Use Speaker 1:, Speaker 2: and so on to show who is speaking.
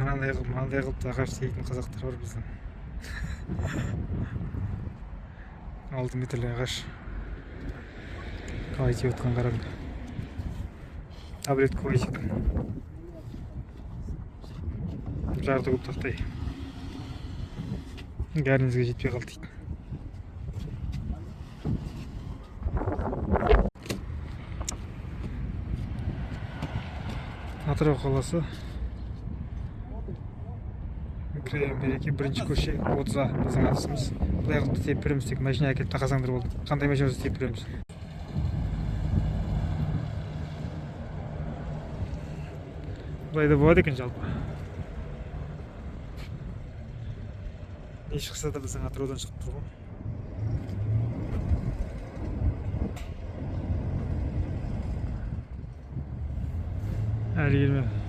Speaker 1: Мынандай қылып, мынандай қылып та ағаш тиейтін қазақтар бар біздің. 6 метрлі ағаш қалай тиіп жатқанын қараңдар. Таблетка қойып екен. Жарты куб тақтай. Бәрімізге жетпей қалды дейді. Атырау қаласы, микрорайон Береке, бірінші көше, 30А біздің адресіміз. Былай қылып тиеп береміз, тек машина әкеліп тақасаңдар болды. Қандай машина болса тиеп береміз. Былай да болады екен жалпы. Не шықса да біздің Атыраудан шығып тұр ғой. Әрі келме.